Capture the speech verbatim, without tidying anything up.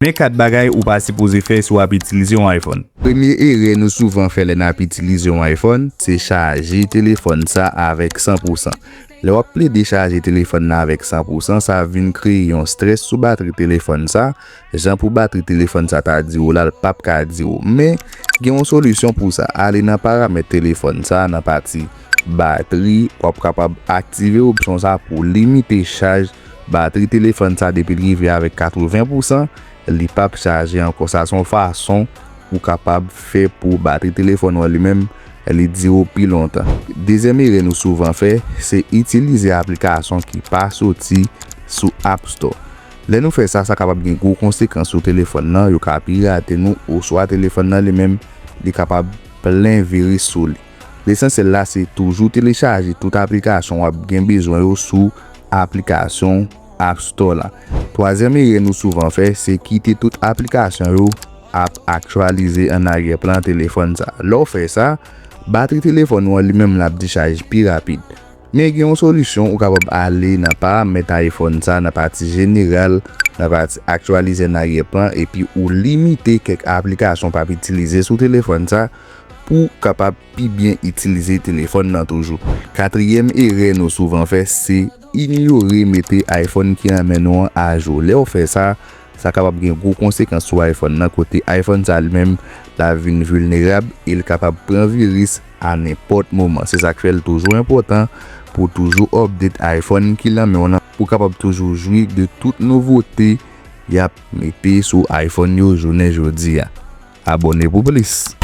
Men kat bagay ou pa sipoze fè si w ap itilize yon iPhone. Premye erè nou souvan fè lè n ap itilize yon iPhone, se chaje telefòn sa avèk san pou san. Lè w ap plede chaje telefòn nan avèk san pou san, sa vin kreye yon strès sou batri telefòn sa. Jan pou batri telefòn sa ta di w la, l p ap ka di w. Men, gen yon solisyon pou sa. Ale nan paramèt telefòn sa, nan pati batri, w ap kapab aktive opsyon sa pou limite chaj batri telefòn sa depi l rive avèk katreven pou san, li p ap chaje ankò. Sa se yon fason ou kapab fè pou batri telefòn ou an li menm, li dire w pi lontan. Dezyèm erè nou souvan fè, se itilize aplikasyon ki pa soti sou App Store. Lè nou fè sa, sa kapab gen gwo konsekans sou telefòn nan, yo ka pirate nou, oswa telefòn nan li menm, li kapab plen viris sou li. Lesansyèl la, se toujou telechaje tout aplikasyon w ap gen bezwen yo sou aplikasyon App Store la. Twazyèm erè nou souvan fè, se kite tout aplikasyon yo ap aktyalize an aryè plan telefòn sa. Lè w fè sa, batri telefòn ou an li menm l ap dechaj pi rapid. Men gen yon solisyon, ou kapab ale nan paramèt iPhone sa, nan pati jeneral, nan pati aktyalize an aryè plan, epi ou limite kèk aplikasyon w p ap itilize sou telefòn sa pou w kapab pi byen itilize telefòn nan toujou. Katriyèm erè nou souvan fè, se inyore mete iPhone ki nan men nou an ajou. Lè w fè sa, sa kapab gen gwo konsekans sou iPhone nan, kote iPhone sa li menm l ap vin vilnerab e l kapab pran viris a nenpòt moman. Se sa k fè l toujou enpòtan pou w toujou update iPhone ki nan men w nan, pou w kapab toujou jwi de tout nouvote y ap mete sou iPhone yo jounen jodi a. Abòne pou plis.